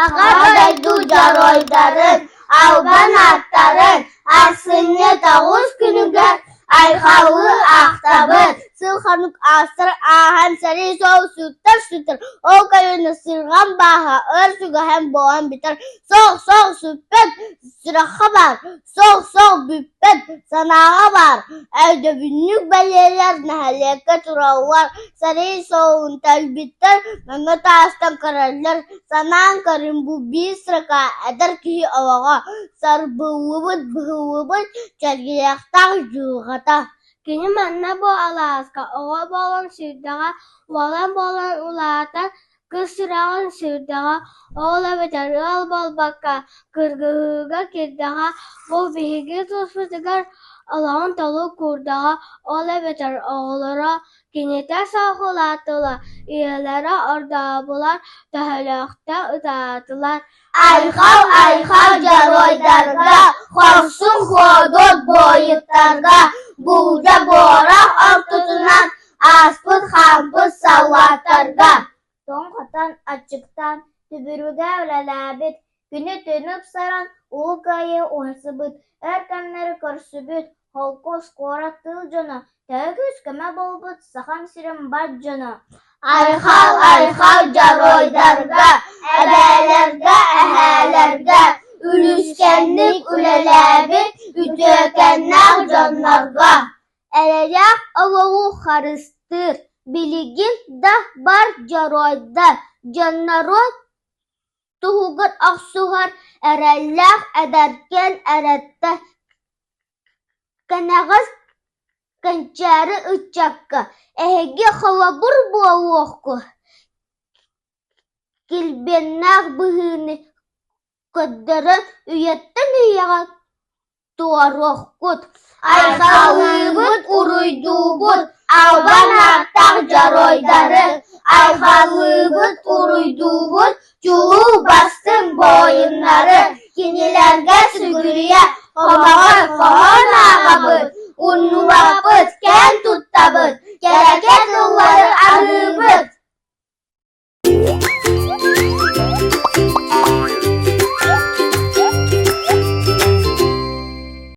Аҕа дойду дьоруойдарын, албан ааттарын ахсынньы 9 күнүгэр айхаллыы аахтабыт. Сыл-хонук аастар ааһан сэрии суол сүктэр сүтэр, ол көлүөнэ сырҕан бааһа өр сүгэһэн буолан бүтэр, суох-суох сүппэт сүрэххэ баар, суох-суох бүппэт санааҕа баар. Өйдөбүнньүк бэлиэлэр нэһилиэккэ тураллар, сэрии суолун тэлбиттэр мэҥэ таастан көрөллөр, санаан көрүҥ бу биир строка эдэр киһи олоҕо, сарбыллыбыт, быһыллыбыт чэлгийэхтээх дьылҕата. Кини манна бу алааска оҕо буолан сүүрдэҕэ, уолан буолан улаатан, кыс сүрэҕин сүүрдэҕэ, ол эбэтэр ыал буолбакка кыргыһыыга киирдэҕэ, бу биһиги туспутугар олоҕун толук уурдаҕа, ол эбэтэр оҕолоро кинитэ суох улааттылар, ийэлэрэ ордообулар, төһөлөөхтө ытаатылар Айхал, айхал дьоруойдарга, хорсун хоодуот буойуттарга, буулдьа буорах ортотунан ааспыт хаампыт саллааттарга Тоҥ-хатан, аччыктаан, түбүрүгэ үлэлээбит, күнү-түүнү ыпсаран, Улуу Кыайыы уһансыбыт, өр кэмнэри көрсүбүт, холкуос, куорат, тыыл дьоно, төһө күүс-көмө буолбут Сахам сирин бар дьоно Айхал, айхал дьоруойдарга, эбээлэргэ, эһээлэргэ, үлүскэнник үлэлээбит үтүөкэннээх дьоннорго Эрэлээх олоҕу харыстыыр, билигин да бар дьоруойдар, дьоннорун туһугар охсуһар эрэллээх эдэркээн эрэттэ кэнэҕэс кэнчээри ыччакка эһиги холобур буолуоххут, килбиэннээх быһыыны көрдөрөн үйэттэн үйэҕэ туоруоххут. Айхаллыыбыт, уруйдуубут албан ааттаах дьоруойдары, айхаллыыбыт, уруйдуубут чулуу бастыҥ буойуннары, кинилэргэ сүгүрүйэ хомоҕой хоһоон ааҕабыт, умнубаппыт, кээн туттабыт.